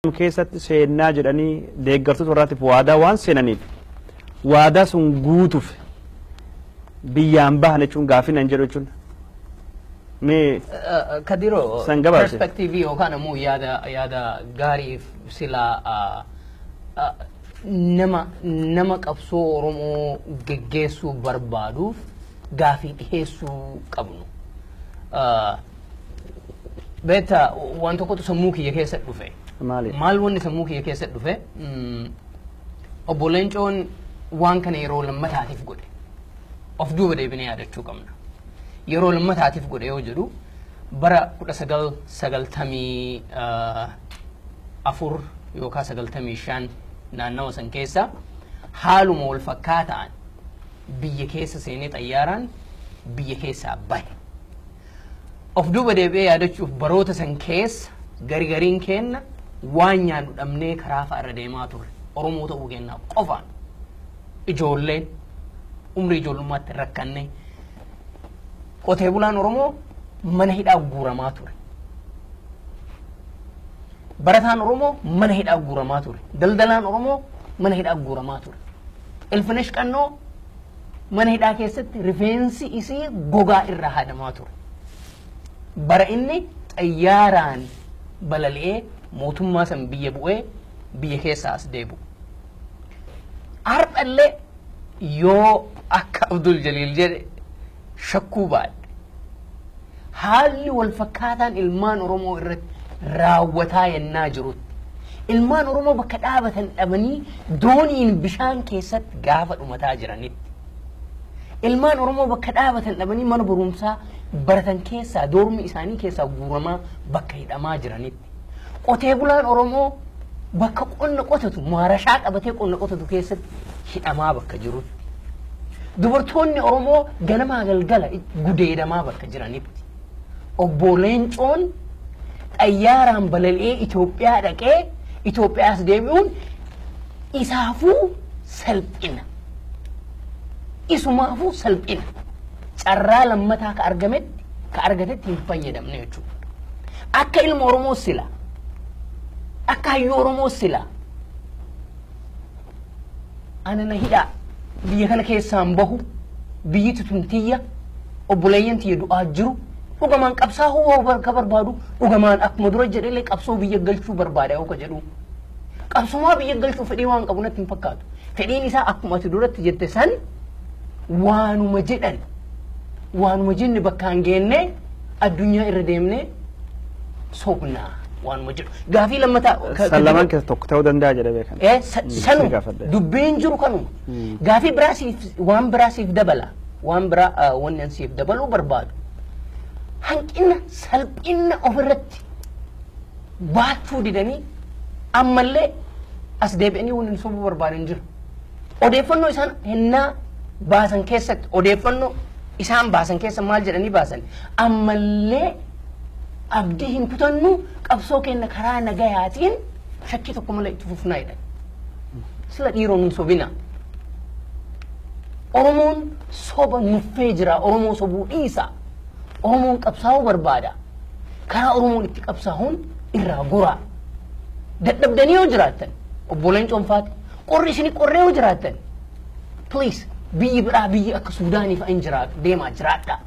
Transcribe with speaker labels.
Speaker 1: Keessatti seennaa jedhanii deeggartoota warraatiif waadaa waan seenaniif, waadaa sun guutuuf biyyaan bahan jechuun gaafii nan jedhu jechuun mee
Speaker 2: Kadiroo
Speaker 1: san gabaabse.
Speaker 2: Perspective yookaan ammoo yaada gaariif silaa nama qabsoo Oromoo geggeessuu barbaaduuf gaafii dhiheessuu qabnu. Beektaa, waan tokkotu sammuu kiyya keessa dhufe.
Speaker 1: Maali?
Speaker 2: Maal wanni sammuu kiyya keessa dhufe? Obbo Leencoon waan kana yeroo lammataatiif godhe. Of duuba deebinee yaadachuu qabna. Yeroo lammataatiif godhe yoo jedhu, bara 1994 yookaan 95 naannawa san keessa haaluma wal fakkaataan biyya keessa seenee xayyaaraan biyya keessaa bahe. Of duuba deebi'ee yaadachuuf, baroota san keessa garigariin kenna waan nyaannu dhabnee karaa fa'a irra deemaa turre. Oromoo ta'uu kennaa qofaan ijoolleen umrii ijoollummaatti rakkannee, qotee bulaan Oromoo mana hidhaa guuramaa ture. Barataan Oromoo mana hidhaa guuramaa ture. Daldalaan Oromoo mana hidhaa guuramaa ture. Ilfinesh Qannoo mana hidhaa keessatti rifeensi isii gogaa irraa haadamaa ture. Bara inni xayyaaraan balali'ee mootummaa san biyya bu'ee biyya keessaa as deebi'u. Har'allee yoo akka Abdul Jaliil jedhe shakkuu baadhe, haalli wal fakkaataan ilmaan Oromoo irratti raawwataa yennaa jirutti, ilmaan Oromoo bakka dhaabatan dhabanii dooniin bishaan keessatti gaafa dhumataa jiranitti, ilmaan Oromoo bakka dhaabatan dhabanii mana barumsaa baratan keessaa doormi isaanii keessaa guuramaa bakka hidhamaa jiranitti, qotee bulaan Oromoo bakka qonna qotatu maarashaa qabatee qonna qotatu keessatti hidhamaa bakka jirutti, dubartoonni Oromoo ganamaa galgala gudeedamaa bakka jiranitti, obbo Leencoon xayyaaraan balali'ee Itoophiyaa dhaqee Itoophiyaas deebi'uun isaafuu salphina. Isumaafuu salphina. Carraa lammataa ka argametti ka argatetti hin fayyadamne jechuudha. Akka ilma Oromoo sila, akka hayyuu Oromoo sila, ana na hidhaa, biyya kana keessaan bahu, biyyi tun tiyya, obboleeyyan tiyya du'aa jiru, dhugamaan qabsaa'uu ka barbaadu, dhugamaan akkuma dura jedhellee qabsoo biyya galchuu barbaada yoo ka jedhu, qabsoomaa biyya galchuu fedhii waan qabu natti hin fakkaatu. Fedhiin isaa akkuma ati duratti jette san waanuma jedhan, waanuma jenne bakkaan geenne addunyaa irra deemne sobnaa waanuma jedhu. Gaafii lammataa
Speaker 1: San lamaan keessa tokko ta'uu danda'a jedhee beekan.
Speaker 2: Sanuma
Speaker 1: gaafadhe.
Speaker 2: Dubbiin jiru kanuma. Gaafii biraa siif, waan biraa siif dabala. Waan biraa wanni an siif dabaluu barbaadu. Hanqina salphina ofirratti baachuu didanii ammallee as deebi'anii wanni sobuu barbaadan jiru. Odeeffannoo isaan hennaa baasan keessatti, odeeffannoo isaan baasan keessa maal jedhanii baasan? Ammallee abdii hin kutannu, qabsoo keenya karaa nagayaatiin shakkii tokko malee itti fufnaa jedhan. Sila dhiiroon hin sobina. Oromoon soba nuffee jira. Oromoo sobuu dhiisa. Oromoon qabsaa'uu barbaada. Karaa Oromoon itti qabsaa'uun irraa goraa. Dadhabdanii yoo jiraattan, obbo Leencoon faati, qorri isinii qorree yoo jiraattan, please, biyyi biraa, biyyi akka Suudaanii fa'a hin jiraatu, deemaa jiraadha.